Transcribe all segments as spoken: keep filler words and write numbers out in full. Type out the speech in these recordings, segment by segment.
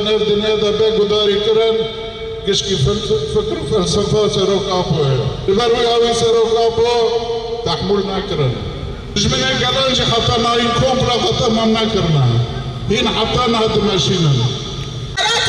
di nav dinyê de bê gudarî kirin, gişkî fil-, fikr û felsefa Serok Apo ye. Li ber wî ew ê Serok Apo tehmûl nekirin. Dijminên gelan jî heta niha hîn komplo xwe temam nekirine. Hîn heta niha dimeşînin.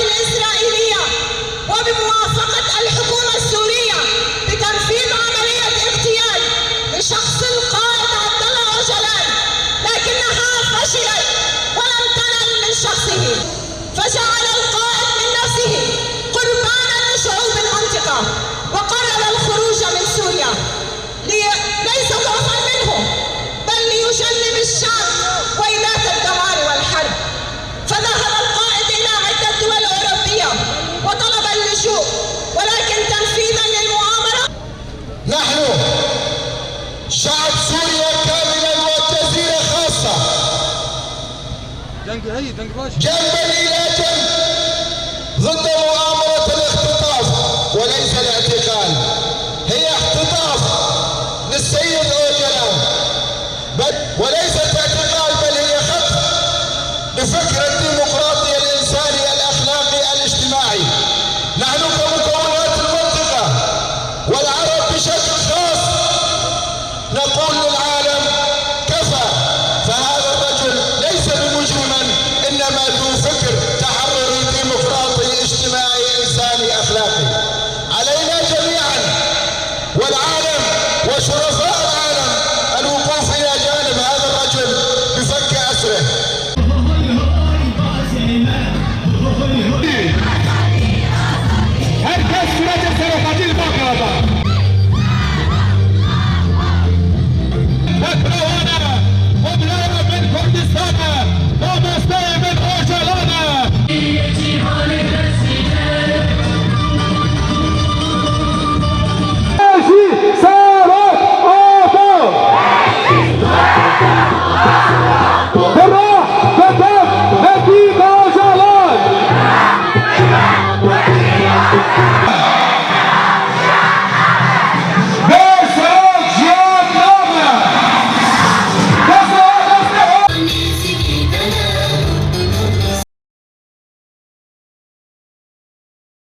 الإسرائيلية وبموافقة الحكومة السورية بتنفيذ عملية اغتيال لشخص القائد عبد الله أوجلان، لكنها فشلت ولم تنل من شخصه، فجعل القائد من نفسه قربانا لشعوب المنطقة وقرر الخروج من سوريا. لي-، ليس ضعفا منه، بل ليجنب الشعب ويلات الدمار والحرب. فذهب القائد إلى عدة دول أوروبية وطلب اللجوء، ولكن تنفيذا للمؤامرة. نحن شعب سوريا كاملا والجزيرة خاصة. Deng heyî, deng baş. جنبا إلى جنب ضد مؤامرة الاختطاف وليس الاعتقال. هي اختطاف للسيد أوجلان، بل وليست اعتقال، بل هي خطف لفكر الديمقراطي الإنساني الأخلاقي الاجتماعي. نحن كمكونات المنطقة والعرب بشكل خاص نقول